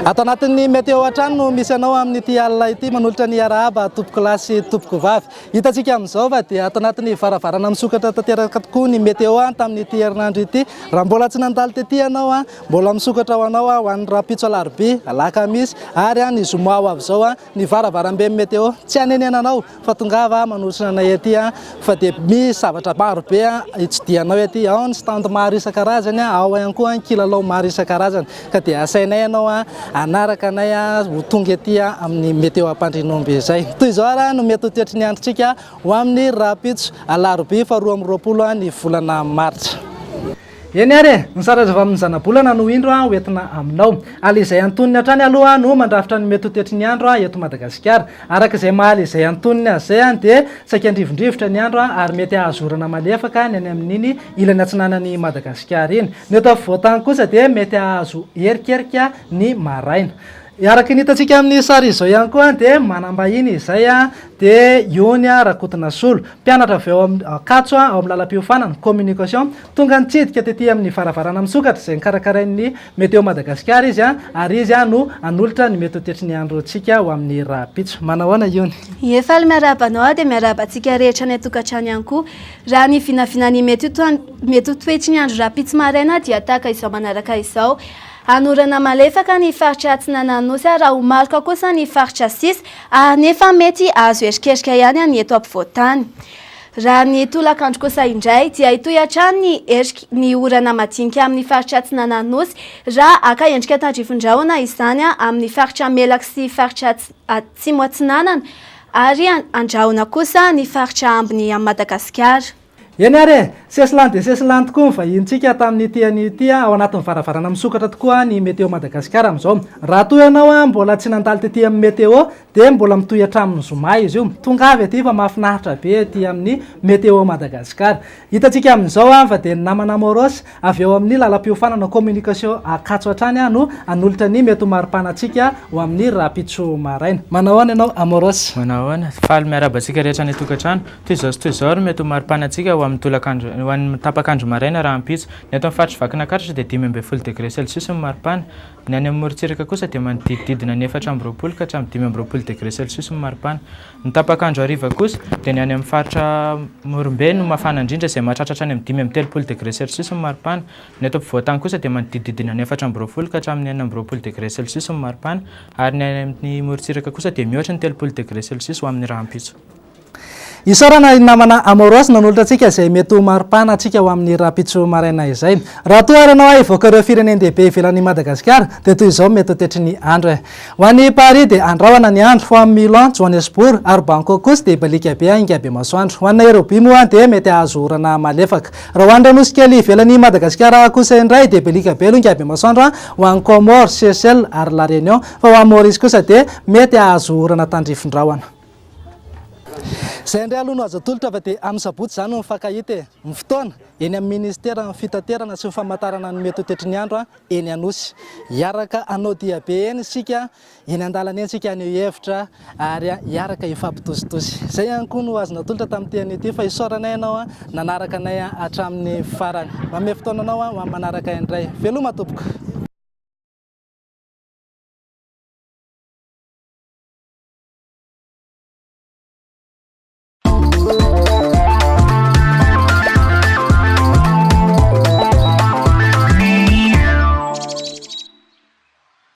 Ato anatin'ny Météo hatrany no misy anao amin'ity alina ity manolotra ny arahaba tompokolahy sy tompokovavy. Hitantsika amin'izao fa dia ato anatin'ny varavarana misokatra tanteraka tokoa ny Météo tamin'ity herinandro ity. Raha mbola tsy nandalo tety ianao, mbola misokatra ho anao ho an'ny rahampitso alarobia, alakamisy ary ny zoma ho avy izao ny varavaramben'ny Météo. Tsy hanenenanao fa tongava manosona anay aty fa dia misy zavatra maro be hitsidihanao aty. Ao ny stand maro isan-karazany, ao ihany koa ny kilalao maro isan-karazany. Ka dia asainay ianao hanaraka anay ho tonga aty amin'ny Météo Ampandrianomby izay. Toy izao ary no mety ho toetry ny androntsika ho amin'ny rahampitso alarobia faha 22 ny volana martsa. Eny ary e! Ny sary azo avy amin'ny zanabolana no indro ho entina aminao. Aly izay antonony hatrany aloha no mandrafitra ny mety ho toetry ny andro eto Madagasikara. Araka izay maha aly izay antonony azy izay dia saika andrivondrivotra ny andro ary mety hahazo orana malefaka ny any amin'iny ilany atsinanan'i Madagasikara iny. Ny eto afovoan-tany kosa dia mety hahazo erikerika ny maraina. Araka ny hitantsika amin'ny sary izao ihany koa dia manam-bahiny izay dia Iony Rakotonasolo, mpianatra avy ao amin'ny Ankatso ao amin'ny lalam-piofanana, communication, Tonga nitsidika tety amin'ny varavarana misokatra izay nokarakarain'ny Météo Madagasikara izy ary izy no hanolotra ny mety ho toetry ny androntsika ho amin'ny rahampitso. Manahoana Iony? Ie, faly miarahaba anao aho dia miarahaba antsika rehetra any an-tokantrano ihany koa. Raha ny vinavina ny mety ho mety ho toetry ny andro rahampitso maraina dia tahaka izao manaraka izao. Hanorana malefaka ny faritra atsinanan'ny Nosy raha ho maloka kosa ny faritra sisa ary nefa mety hahazo erikerika ihany ny eto ampovoan-tany. Raha ny tolakandro kosa indray dia hitohy hatrany ny eriky ny orana madinika amin'ny faritra atsinanan'ny Nosy raha haka endrika tandrifin-drahona izany amin'ny faritra Melaky sy faritra Atsimo Atsinanana ary andrahona kosa ny faritra ambiny amin'i Madagasikara. Eny ary e! Sesilany dia sesilany tokoa ny vahinintsika tamin'ity anio ity ao anatin'ny varavarana misokatra tokoa ny Météo Madagasikara amin'izao. Raha toa ianao mbola tsy nandalo tety amin'ny Météo Dia mbola mitohy hatramin'ny zoma izy io. Tongava ety fa mahafinaritra be ety amin'ny Météo Madagascar. Hitantsika amin'izao fa dia ny namana Amoros avy eo amin'ny lalam-piofanana Communication Ankatso hatrany no hanolotra ny mety ho maripana antsika ho amin'ny rahampitso maraina. Manao ahoana ianao Amoros? Manao ahoana? Faly miarahaba antsika rehetra any an-tokantrano. Toy izao sy toy izao ary mety ho maripana antsika ho amin'ny tolakandro, ho an'ny tapak'andro maraina rahampitso. Ny eto amin'ny faritr'i Vakinankaratra dia 15 degré celsius ny maripana. Ny any amin'ny morontsiraka kosa dia manodidididina ny 24 ka hatramin'ny 25 degré celsius ny maripana. Ny tapak'andro hariva kosa dia ny any amin'ny faritra Morombe no mafana indrindra izay mahatratra hatrany amin'ny 35 degré celsius ny maripana. Ny eto ampovoan-tany kosa dia manodidididina ny 24 ka hatramin'ny 26 degré celsius ny maripana ary ny any amin'ny morontsiraka kosa dia mihoatra ny 30 degré celsius ho amin'ny rahampitso. Isaorana i namana Amoros nanolotra antsika izay mety ho maripana antsika ho amin'ny rahampitso maraina izay. Raha toa ary ianao hivoaka ireo firenen-dehibe ivelan'i Madagasikara dia toy izao mety ho toetry ny andro e. Ho an'i Paris dia andrahona ny andro, ho an'i Milan, Johannesburg ary Bangkok kosa dia hibaliaka be hainga be masoandro. Ho an'i Nairobi moa dia mety hahazo orana malefaka. Raha ho an'ireo nosy kely ivelan'i Madagasikara kosa indray dia hibaliaka be aloha ingahy be masoandro ho an'i Comores, Seychelles ary La Réunion fa ho an'i Maurice kosa dia mety hahazo orana tandrifin-drahona. Izay indray aloha no azo atolotra fa dia amin'ny sabotsy izany no mifankahita e! Ny fotoana, eny amin'ny ministeran'ny fitaterana sy ny famantarana ny mety ho toetry ny andro eny Anosy. Hiaraka hanao diabe eny isika, eny an-dalana eny isika haneho hevitra ary hiaraka hifampitositosy. Izay ihany koa no azo natolotra tamin'ity anio ity fa isaoranay ianao nanaraka anay hatramin'ny farany. Manome fotoana anao ho amin'ny manaraka indray. Veloma tompoko!